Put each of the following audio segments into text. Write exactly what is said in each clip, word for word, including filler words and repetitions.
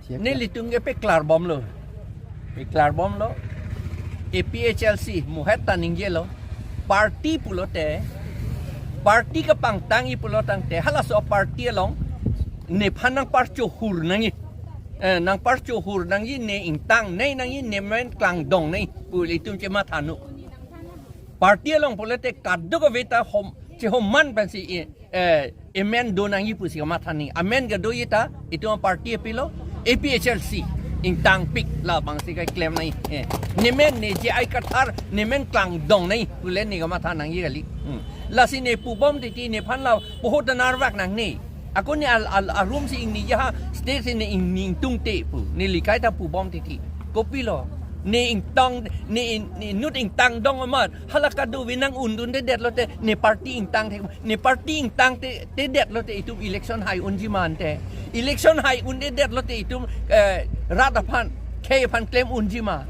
Nelitum ke peklar bomlo. Peklar bomlo. A P H L C muhet ta ningjelo. Party pulote, party kepangtangji pulo tangte, halaso party along nephan nangparchohur nangji. Eh, nangparchohur nangji, ne ingtang nei nangji, ne men klangdong nei pu ilitum chematha nu. Party along pulote kadokave ta hom, chehoman pensi i, eh, amen do nangji pusi kamatha nangji. Amen kedoji ta itum party apilo, A P H L C ingtangpik, labangsi keklem nangji. Eh, ne men ne J I Kathar, ne men klangdong nei pule ne kamatha nangji kali. Hmm. Lasi ne pubom titi, nephan la pohot ta narvak nangne. Ako ne al, al, arum si ingni ja ha, state si ne ingni ingtungte pu. Ne likai ta pubom titi. Kopilo? Ne ingtang, ne in, ne inut ingtangdong amat, hala kadokave nang-undundedet lote, ne party ingtang the, ne party ingtang te, tedet lote itum election hai unji ma ante. Election hai undedet lote itum, eh, rat aphan, khei aphan klem unji ma.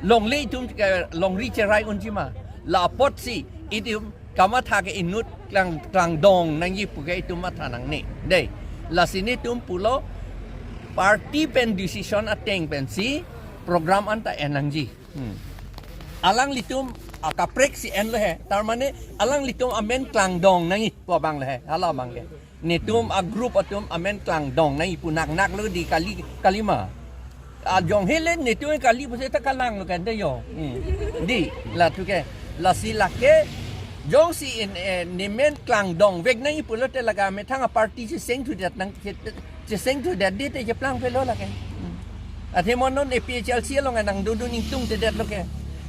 Longle itum, eh, longri cherai unji ma. La apotsi itum kamatha ke inut klang, klangdong nangji puke itum matha nangne. Dei. Lasi netum pulo, party pen decision ateng pensi program anta en nangji. Hmm. Alanglitum akaprek si enlo he. Tar mane alanglitum amen klangdong nangji pu abang le he. Hala abang ke. Netum a-group atum amen klangdong nangji pu naknak lo di kali, kalima. Ajong hele netum kali pusi ta kalanglo kan de yo. Hmm. Di, la tu ke. Lasi lake, jongsi in, eh, ne men klangdong vek nangji pulote lake amethang a-party cheseng thudet nang, che, cheseng thudet di te cheplang pelo lake. Hmm. Athe mo non A P H L C along nang dodun ingtungtedet lo ke.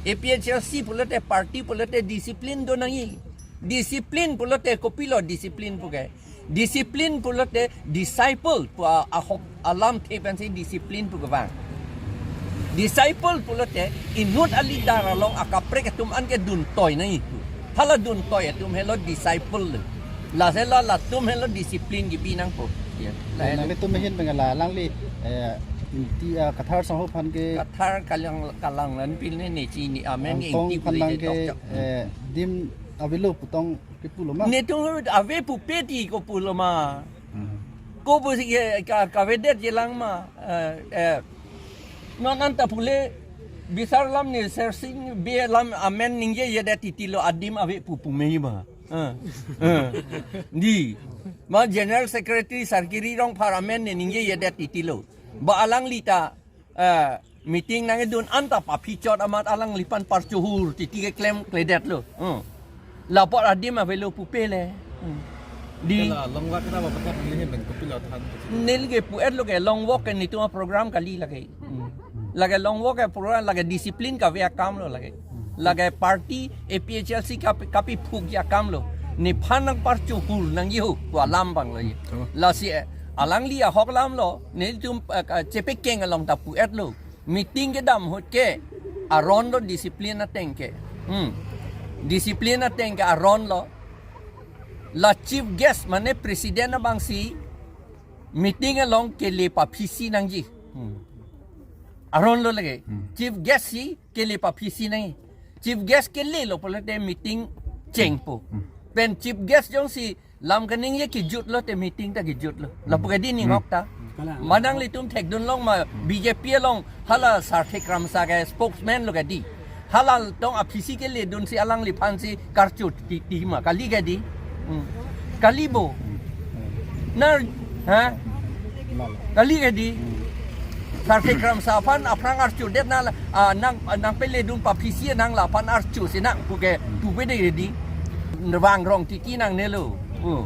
A P H L C pulote, party pulote discipline do nangji. Discipline pulote kopilo discipline puke? Discipline pulote disciple pu a-, ahok alamthe pensi discipline pu kevang. Disciple pulote inut a-leader along akaprek atum an ke duntoi nangji pu. Hala duntoi atum helo disciple. Lasi la, latum helo discipline kebi nangpo. Ya. Lahenlo. Nanglitum ahin pen la alangli, eh, Ingti, ah, Kathar sangho aphan ke Kathar kalang, kalang lan pil ne, ne chini amen ke Angtong Ingti aphan pule nang je ke, tok chok. Eh, adim avelo pu tong kepulo ma? Netum ave pupe ti ko pulo ma. Hmm. Ko pusi ke ka, kavedet je lang ma. Eh, eh. Non anta pule bisar lam ne Sersing Bey alam amen ningjejedet titi lo, adim ave pu pume ma. Eh. Eh. Di. Ma General Secretary Sarkiri Rongphar amen ne ningjejedet titi lo. Ba alangli ta, eh, meeting nangkedun anta paphichot amat alangliphan parchohur titi keklemkledet lo. Hmm. La apot adim avelo pupe le. Hmm. Di. Kala long walk kita bapak kan ini ben kopi lo than. Neli ke pu-et lo ke long walk ke netum a-program kali lake. Hmm. Lake long walk ke program, lake discipline kave akam lo lake. Lake party A P H L C kapi, kapiphukji akam lo. Nephan nangparchohur nangji ho, pu alam abang lo ye. Oh. Lasi, eh, alangli ahok alam lo, netum, eh, ka, chepekeng along ta pu-et lo. Meeting kedam ahut ke aron lo discipline ateng ke. Hmm. Discipline ateng ke aron lo. La chief guest mane president abangsi meeting along kele paphisi nangji. Hmm. Aron lo lake. Hmm. Chief guest si kele paphisi nangji. Chief guest kele lo pulote meeting chengpo. Hmm. Pen chief guest jongsi lam kaningje kejut lote meeting ta kejut lo. Lapu ke di ning Hmm. hok ta. Hmm. Kalang. Ma nanglitum thekdun long ma B J P along hala Sarthe Kramsa ke spokesman lo ke di. Hala tong aphisi keledunsi alangliphan si karcho ti, ti ma. Kali ke di. Hmm. Kali bo. Na, ha? Kali ke di. Sarthe Kramsa aphan aphrang archodet na la, ah, nang, nangpeledun paphisi nang laphan archo si nang puke pupe de di. Vangrong titi nangne lo. Oh.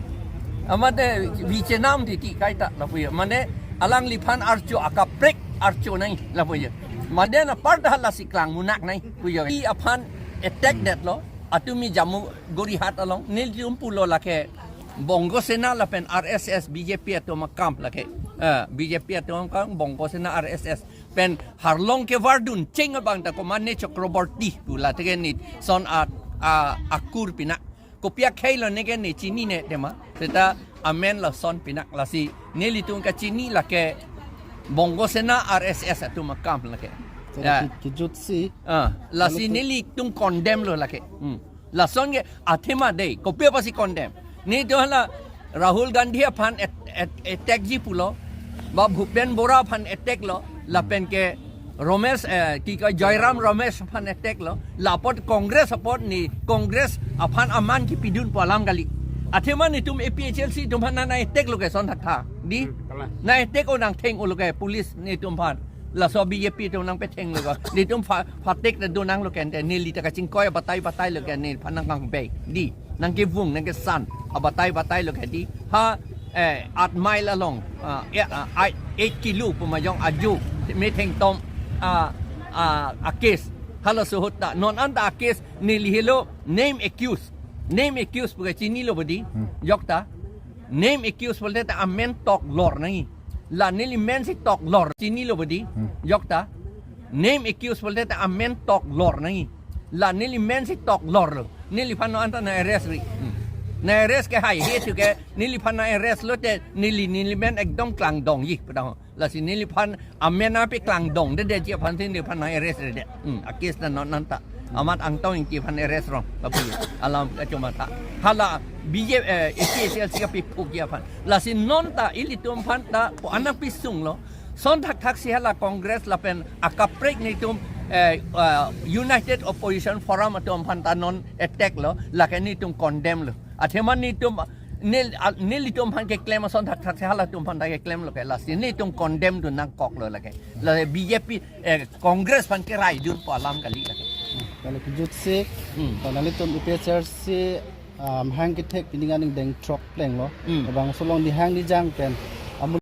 Amat de vichenam titi kaita lapu ye. Mane alangliphan archo akaprek archo nangji lapu ye. Mane na parda hala si klang munak nangji pu ye. I aphan attack det lo. Atumi jamu gori hat along nelitum pulo lake Bongo Sena lapen R S S B J P atum akam lake. Eh, B J P atum akam, Bongo Sena, R S S. Pen arlong kevardun cheng abang ta komat ne Chakraborty pu la teke ne son a, a, akur pinak. Kopi akhei lo ne ke ne chinine tema. Seta amen lason pinak, lasi nelitum kachini lake Bongo Sena R S S atum akam lake. Seta Ya. ke-, kejut si. Ah, lasi Lalu tu- nelitum condemn lo lake. Hmm. Lason ke athema dei, kopi apotsi condemn? Netum hala Rahul Gandhi aphan at-, at-, attack ji pulo. Ba Bhupen Borah aphan attack lo, lapen ke Ramesh, eh, ki koi, Jairam Ramesh aphan attack lo, la apot Congress apot ne, Congress aphan aman kipidun pu alam kali. Athema netum A P H L C atum aphan na, na attack lo ke son thakthak. Dei? Hmm, kalang. Na attack o nangtheng-o lo ke police netum aphan. Laso B J P atum nangpetheng lo ke. Netum pha-, phatek ta do nang lo ke ante. Neli ta kachingkoi abatai batai lo ke, neliphan nangkangbei. Dei? Nangkevung, nangkesan, abatai batai lo ke dei. Ha, eh, Eight Mile along, ah, ya, ah, eight, eight kilo pu ma jong aju, methengtom, ah, ah, a case. Halaso ahut ta, non anta a case neli helo name accused. Name accused pu ke chinilo bo dei? Hmm. Jokta. Name accused pulote ta amen toklor nangji. La neli men si toklor, chinilo bo dei? Hmm. Jokta. Name accused pulote ta amen toklor nangji. La neli men si toklor lo. Neliphan non anta nang-arrest ri. Hmm. Nang-arrest ke haihe thu ke, neliphan nang-arrest lote neli, neli men ekdom klangdongji pu ta ho. Lasi neliphan amen api klangdongdedetji aphan si neliphan nang-arrest redet. Hmm, a case ta non anta. Amat Angtong Ingti aphan arrest rong, lapu alam kachoma tha. Hala B J P, eh, A P H L C kapephukji aphan. Lasi non ta ilitum aphan ta po anak pisung lo. Son thakthak si hala Congress lapen akaprek netum, eh, eh, United Opposition Forum atum aphan ta non attack lo, lake netum condemn lo. Athema netum, nel-, a-, nelitum aphan keklem ason thakthak si halatum aphan ta keklem lo ke, lasi netum condemn dun nangkok lo lake. La B J P, eh, Congress aphan keraidun pu alam kali lake. Kali kejut si, Hmm. kalau nelitum A P H L C, um, hang kethek pini aning deng throk pleng lo. Hmm. Labangso along nihang nijang pen